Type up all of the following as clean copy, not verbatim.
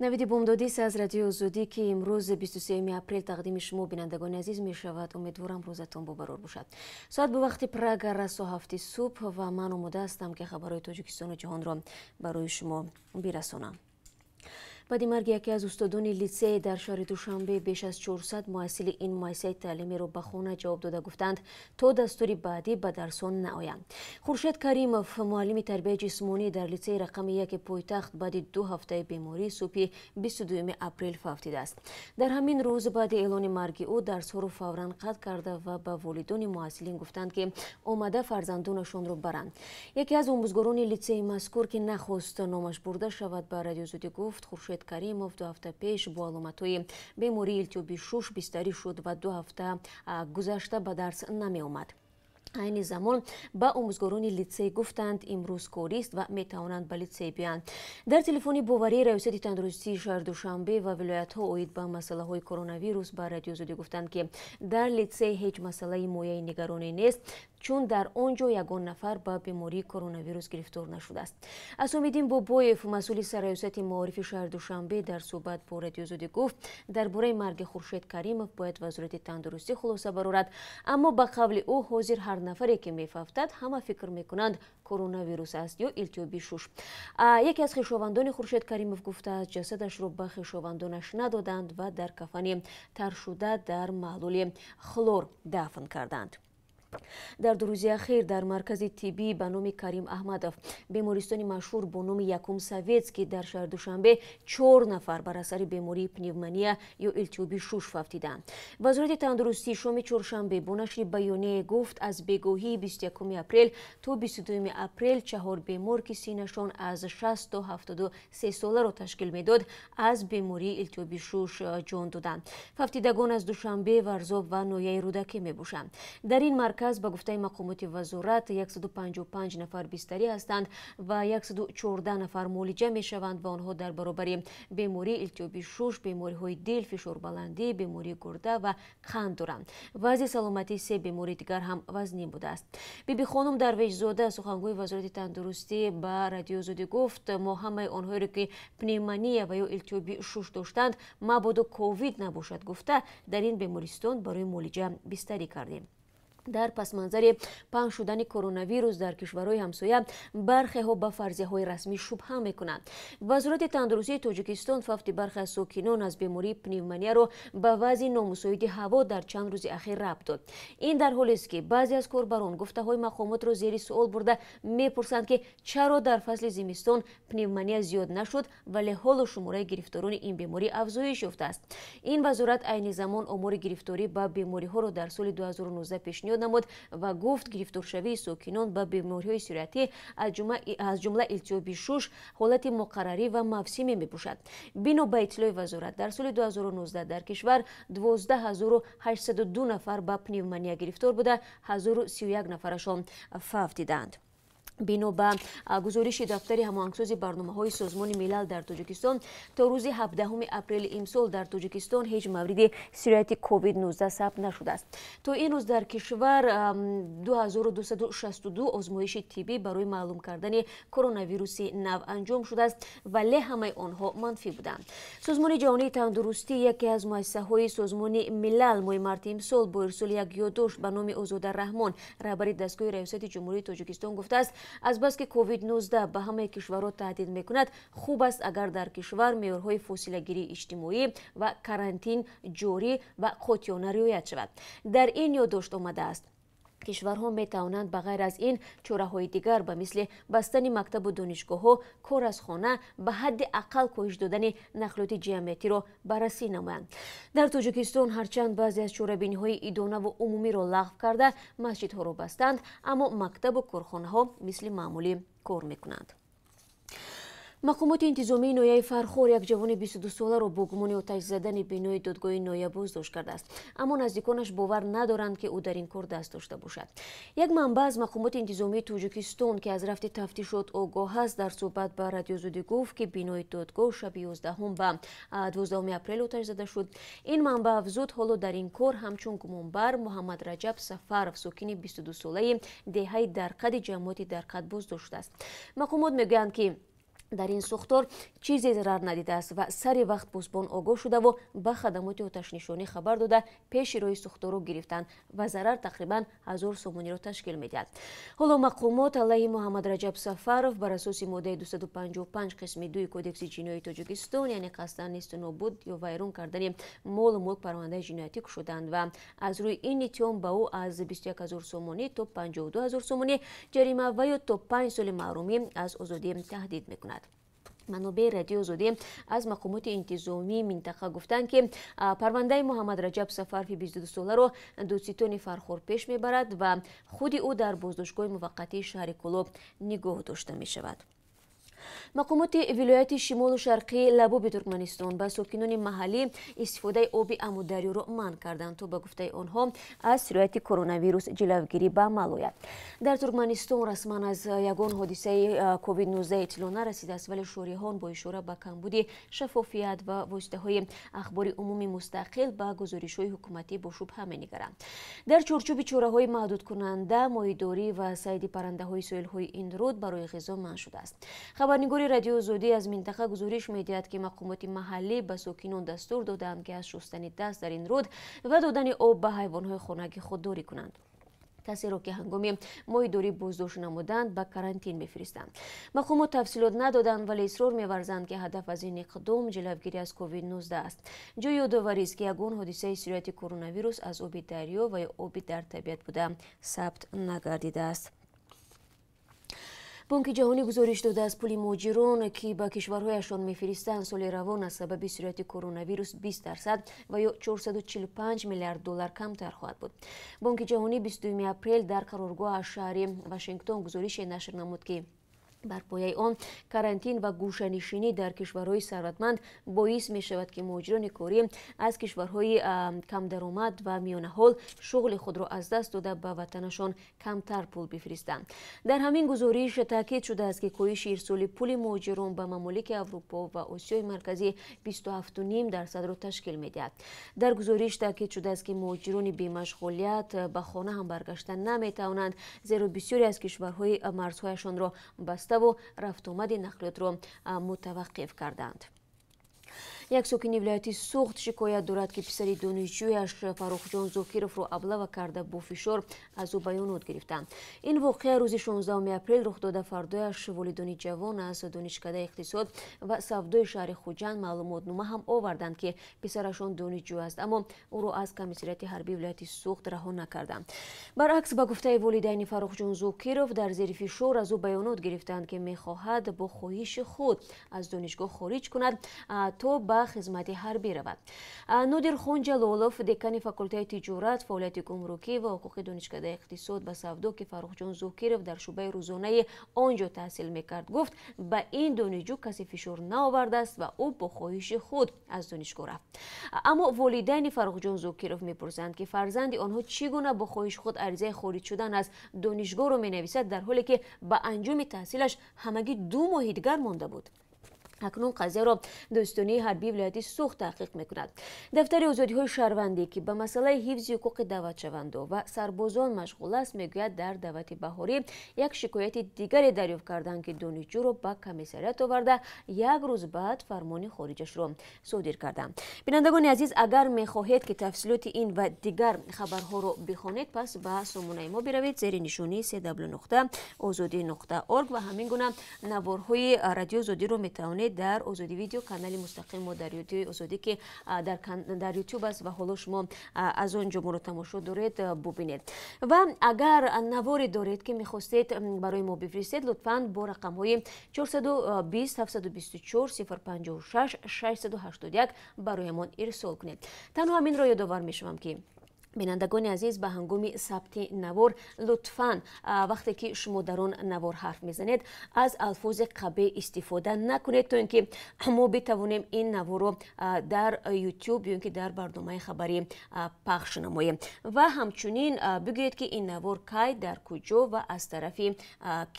Навиди бомдодист аз Радиои Озодӣ, ки имрӯз 23 апрел тақдими шумо, бинандагони азиз, мешавад. Умедворам, рӯзатон бобарор бошад. Соат ба вақти Прага расо 7 субҳ ва ман омода ҳастам, ки хабарҳои Тоҷикистону ҷаҳонро барои шумо бирасонам. Баъди марги яке аз устодони литсей дар шаҳри Душанбе, беш аз 400 муҳассили ин муассисаи таълимиро ба хона ҷавоб дода гуфтанд, то дастури баъдӣ ба дарсон наоянд. Хуршед Каримов, муаллими тарбияи ҷисмонӣ дар литсеи рақами 1 пойтахт, баъди 2 ҳафтаи беморӣ субҳи 22 апрел фавтидааст. Дар ҳамин рӯз баъди эълони марги ӯ дарсҳоро фавран қатъ карда ва ба волидони муҳассилин гуфтанд, ки омада фарзандонашонро баранд. Яке аз омӯзгорони литсеи мазкур, ки нахост номаш бурда шавад, ба Радиои Озодӣ гуфт, Хуршед Каримов 2 ҳафта пеш бо аломатҳои бемории илтиҳоби шуш бистарӣ шуд ва 2 ҳафта гузашта ба дарс намеомад. Айни замон ба омӯзгорони литсей гуфтанд, имрӯз корист ва метавонанд ба литсей биёянд. Дар телефони боварии Раёсати тандурустии шаҳри Душанбе ва вилоятҳо оид ба масъалаҳои коронавирус ба Радиои Озодӣ гуфтанд, ки дар литсей ҳеҷ масъалаи мояи нигаронӣ нест, чун дар он ҷо ягон нафар ба бемории коронавирус гирифтор нашудааст. Асомиддин Бобоев, масъули сарраёсати маорифи шаҳри Душанбе, дар суҳбат бо Радиои Озодӣ гуфт, дар бораи марги Хуршед Каримов бояд Вазорати тандурустӣ хулоса барорад, аммо ба қавли ӯ ҳозир ҳар нафаре ки мефавтад, ҳама фикр мекунанд, коронавирус аст ё илтиҳоби шуш. Яке аз хешовандони Хуршед Каримов гуфтааст, ҷасадашро ба хешовандонаш надоданд ва дар кафани таршуда дар маҳлули хлор дафн карданд. Дар 2 рӯзи ахир дар маркази тиббӣ ба номи Карим Аҳмадов, бемористони машҳур бо номи Якум Советский дар шаҳри Душанбе, 4 нафар бар асари бемории пневмония ё илтиҳоби шуш фавтиданд. Вазорати тандурустӣ шоми чоршанбе бо нашри баёнияе гуфт, аз бегоҳии 21 апрел то 22 апрел 4 бемор, ки синнашон аз 60 то 73 соларо ташкил медод, аз бемории илтиҳоби шуш ҷон доданд. Фавтидагон аз Душанбе, Варзоб ва ноҳияи Рӯдакӣ мебошанд. Дар ин марказ, ба гуфтаи мақомоти вазорат, 155 нафар бистарӣ ҳастанд ва 114 нафар муолиҷа мешаванд ва онҳо дар баробари бемории илтиҳоби шуш бемориҳои дил, фишорбаландӣ, бемории гурда ва қанд доранд. Вазъи саломатии 3 бемори дигар ҳам вазнин будааст. Бибихонум Дарвешзода, сухангӯи Вазорати тандурустӣ, ба Радиои Озодӣ гуфт, мо ҳамаи онҳоеро, ки пневмония ва ё илтиҳоби шуш доштанд, мабодо ковид набошад гуфта, дар ин бемористон барои муолиҷа бистарӣ кардем. Дар пасманзари паҳн шудани коронавирус дар кишварҳои ҳамсоя бархеҳо ба фарзияҳои расмӣ шубҳа мекунанд. Вазорати тандурустии Тоҷикистон фавти бархе аз сокинон аз бемории пневмонияро ба вазъи номусоиди ҳаво дар чанд рӯзи ахир рабт дод. Ин дар ҳолест, ки баъзе аз корбарон гуфтаҳои мақомотро зери суол бурда мепурсанд, ки чаро дар фасли зимистон пневмония зиёд нашуд, вале ҳоло шумораи гирифторони ин беморӣ афзоиш ёфтааст. Ин вазорат айни замон омори гирифторӣ ба бемориҳоро дар соли 2019 пешниҳод намуд ва гуфт, гирифторшавии сокинон ба бемориҳои сироятӣ, аз ҷумла илтиҳоби шуш, ҳолати муқаррарӣ ва мавсимӣ мебошад. Бино ба иттилои вазорат, дар соли 2019 дар кишвар 12802 нафар ба пневмония гирифтор буда, 1031 нафарашон фавтиданд. Бино ба гузориши дафтари ҳамоҳангсози барномаҳои Созмони Милал дар Тоҷикистон, то рӯзи 17 апрели имсол дар Тоҷикистон ҳеҷ мавриди сирояти COVID-19 сабт нашудааст. То ин рӯз дар кишвар 2262 озмоиши тиббӣ барои маълум кардани коронавируси нав анҷом шудааст, вале ҳамаи онҳо манфӣ буданд. Созмони ҷаҳонии тандурустӣ, яке аз муассисаҳои Созмони Милал, моҳи марти имсол бо ирсоли як ёддошт ба номи Озода Раҳмон, раҳбари дастгоҳи Раёсати Ҷумҳурии Тоҷикистон, гуфтааст, азбаски COVID-19 ба ҳамаи кишварҳо таҳдид мекунад, хуб аст, агар дар кишвар меъёрҳои фосилагирии иҷтимоӣ ва карантин ҷорӣ ва қотеона риоят шавад. Дар ин ёддошт омадааст, кишварҳо метавонанд ба ғайр аз ин чораҳои дигар, ба мисли бастани мактабу донишгоҳҳо, кор аз хона, ба ҳадди ақал коҳиш додани нақлиёти ҷамъиятиро баррасӣ намоянд. Дар Тоҷикистон ҳарчанд баъзе аз чорабиниҳои идонаву умумиро лағв карда, масҷидҳоро бастанд, аммо мактабу корхонаҳо мисли маъмулӣ кор мекунанд. Мақомоти интизомии ноҳияи Фархор як ҷавони 22-соларо бо гумони оташ задани бинои додгоҳи ноҳия боздошт кардааст, аммо наздиконаш бовар надоранд, ки ӯ дар ин кор даст дошта бошад. Як манбаъ аз мақомоти интизомии Тоҷикистон, ки аз рафти тафтишот огоҳ аст, дар суҳбат ба Радиои Озодӣ гуфт, ки бинои додгоҳ шаби 11 ба 12 апрел оташ зада шуд. Ин манбаъ афзуд, ҳоло дар ин кор ҳамчун гумонбар Муҳаммад Раҷаб Сафаров, сокини 22-солаи деҳаи Дарқади ҷамоати Дарқад, боздошт шудааст. Мақомот мегӯянд, ки Дар ин сӯхтор чизе зарар надидааст ва сари вақт посбон огоҳ шудаву ба хадамоти оташнишонӣ хабар дода, пеши роҳи сӯхторро гирифтанд ва зарар тақрибан 1000 сомониро ташкил медиҳад. Ҳоло мақомот алайҳи Муҳаммадраҷаб Сафаров бар асоси моддаи 255 қисми 2 Кодекси ҷиноии Тоҷикистон, яъне қасдан несту нобуд ё вайрон кардани молу мулк, парвандаи ҷиноятӣ кушоданд ва аз рӯи ин иттиҳом ба ӯ аз 21 000 сомонӣ то 52 000 сомонӣ ҷарима ва ё то 5 соли маҳрумӣ аз озодӣ таҳдид мекунад. Манобеи Радиои Озодӣ аз мақомоти интизомии минтақа гуфтанд, ки парвандаи Муҳаммадраҷаб Сафарови 22-соларо додситони Фархор пеш мебарад ва худи ӯ дар боздоштгоҳи муваққатии шаҳри Кӯлоб нигоҳ дошта мешавад. Мақомоти вилояти шимолу шарқии Лабоби Туркманистон ба сокинони маҳаллӣ истифодаи оби Амударёро манъ карданд, то ба гуфтаи онҳо аз сирояти коронавирус ҷилавгирӣ ба амал ояд. Дар Туркманистон расман аз ягон ҳодисаи COVID-19 иттилоъ нарасидааст, вале шориҳон бо ишора ба камбуди шаффофият ва воситаҳои ахбори умуми мустақил ба гузоришҳои ҳукуматӣ бо шубҳа менигаранд. Дар чорчӯби чораҳои маҳдудкунанда моҳидорӣ ва сайди паррандаҳои соҳилҳои ин руд барои ғизо манъ шудааст. Хабарнигори Радиои Озодӣ аз минтақа гузориш медиҳад, ки мақомоти маҳаллӣ ба сокинон дастур доданд, ки аз шустани даст дар ин руд ва додани об ба ҳайвонҳои хонагӣ худдорӣ кунанд. Касеро, ки ҳангоми моҳидорӣ боздошт намуданд, ба карантин мефиристанд. Мақомот тафсилот надоданд, вале исрор меварзанд, ки ҳадаф аз ин иқдом ҷилавгирӣ аз COVID-19 аст. Ҷои ёдоварист, ки ягон ҳодисаи сирояти коронавирус аз оби дарё ва ё оби дар табиат буда сабт нагардидааст. Бонки ҷаҳонӣ гузориш додааст, пули муҳоҷирон, ки ба кишварҳояшон мефиристанд, соли равон аз сабаби сирояти коронавирус 20% ва ё 445 миллиард доллар камтар хоҳад буд. Бонки ҷаҳонӣ 22 апрел дар қароргоҳ аз шаҳри Вашингтон гузорише нашр намуд, ки бар пояи он карантин ва гӯшанишинӣ дар кишварҳои сарватманд боис мешавад, ки муҳоҷирони корӣ аз кишварҳои камдаромад ва миёнаҳол шуғли худро аз даст дода, ба ватанашон камтар пул бифиристанд. Дар ҳамин гузориш таъкид шудааст, ки коҳиши ирсоли пули муҳоҷирон ба мамолики Аврупо ва Осиёи Марказӣ 27,5%-ро ташкил медиҳад. Дар гузориш таъкид шудааст, ки муҳоҷирони бемашғулият ба хона ҳам баргашта наметавонанд, зеро бисёре аз кишварҳои марзҳояшонро баста ва рафтуомади нақлиётро мутаваққиф карданд. Як сокини вилояти Суғд шикоят дорад, ки писари донишҷӯяш Фаррухҷон Зокировро аблава карда, бо фишор аз ӯ баёнот гирифтанд. Ин воқеа рӯзи 16 апрел рух дода, фардояш волидони ҷавон аз Донишкадаи иқтисод ва савдои шаҳри Хуҷанд маълумотнома ҳам оварданд, ки писарашон донишҷӯ аст, аммо ӯро аз комиссариати ҳарбии вилояти Суғд раҳо накарданд. Баръакс, ба гуфтаи волидайни Фаррухҷон Зокиров, дар зери фишор аз ӯ баёнот гирифтанд, ки мехоҳад бо хоҳиши худ аз донишгоҳ хориҷ кунад, то ба хизмати ҳарбӣ равад. Нодирхон Ҷалолов, декани факултаи тиҷорат, фаъолияти гумрукӣ ва ҳуқуқи Донишкадаи иқтисод ва савдо, ки Фаррухҷон Зокиров дар шӯъбаи рӯзонаи он ҷо таҳсил мекард, гуфт, ба ин донишҷӯ касе фишор наовардааст ва ӯ бо хоҳиши худ аз донишгоҳ рафт. Аммо волидайни Фаррухҷон Зокиров мепурсанд, ки фарзанди онҳо чӣ гуна бо хоҳиши худ аризаи хориҷ шудан аз донишгоҳро менависад, дар ҳоле ки ба анҷоми таҳсилаш ҳамагӣ 2 моҳи дигар монда буд. Акнун қазияро додситонии ҳарбии вилояти Суғд таҳқиқ мекунад. Дафтари озодиҳои шаҳрвандӣ, ки ба масъалаи ҳифзи ҳуқуқи даъватшавандо ва сарбозон машғул аст, мегӯяд, дар даъвати баҳорӣ як шикояти дигаре дарёфт карданд, ки донишҷӯро ба комиссарият оварда, як рӯз баъд фармони хориҷашро содир карданд. Бинандагони азиз, агар мехоҳед, ки тафсилоти ин ва дигар хабарҳоро бихонед, пас ба сомонаи мо биравед зери нишонии cw.ozodi.org ва ҳамин гуна наворҳои Радиои Озодиро метавонед дар Озодӣ Видео, канали мустақим мо дар Ютуби Озодӣ, ки дар Ютуб аст ва ҳоло шумо аз он ҷо моро тамошо доред, бубинед. Ва агар наворе доред, ки мехостед барои мо бифиристед, лутфан бо рақамҳои 420 724 056 681 бароямон ирсол кунед. Танҳо ҳаминро ёдовар мешавам, ки бинандагони азиз, ба ҳангоми сабти навор лутфан, вақте ки шумо дар он навор ҳарф мезанед, аз алфози қабеҳ истифода накунед, то ин ки мо битавонем ин наворро дар Ютуб ё ин ки дар барномаи хабарӣ пахш намоем. Ва ҳамчунин бигӯед, ки ин навор кай, дар куҷо ва аз тарафи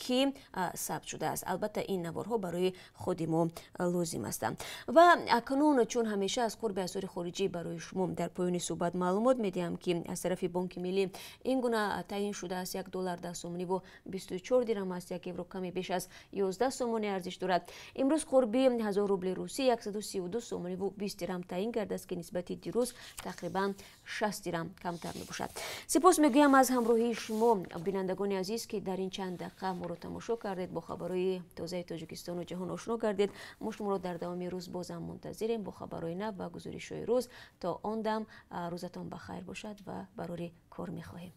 кӣ сабт шудааст. Албатта, ин наворҳо барои худи мо лозим ҳастанд. Ва акнун, чун ҳамеша, аз қурби асъори хориҷӣ барои шумо дар поёни суҳбат маълумот медиҳам. ки аз тарафи Бонки Миллӣ ин гуна таъин шудааст: 1 доллар 10 сомониву 24 дирам аст, 1 евро каме беш аз 11 сомонӣ арзиш дорад. Имрӯз қурби 1000 рубли русӣ 132 сомониву 20 дирам таъин гардааст, ки нисбати дирӯз тақрибан 60 дирам камтар мебошад. Сипос мегӯям аз ҳамроҳии шумо, бинандагони азиз, ки дар ин чанд дақиқа моро тамошо кардед, бо хабарҳои тозаи Тоҷикистону ҷаҳон ошно гардед. Мо шуморо дар давоми рӯз бозам мунтазирем бо хабарҳои нав ва гузоришҳои рӯз. То он дам рӯзатон ба хайр бошад ва барори кор мехоҳем.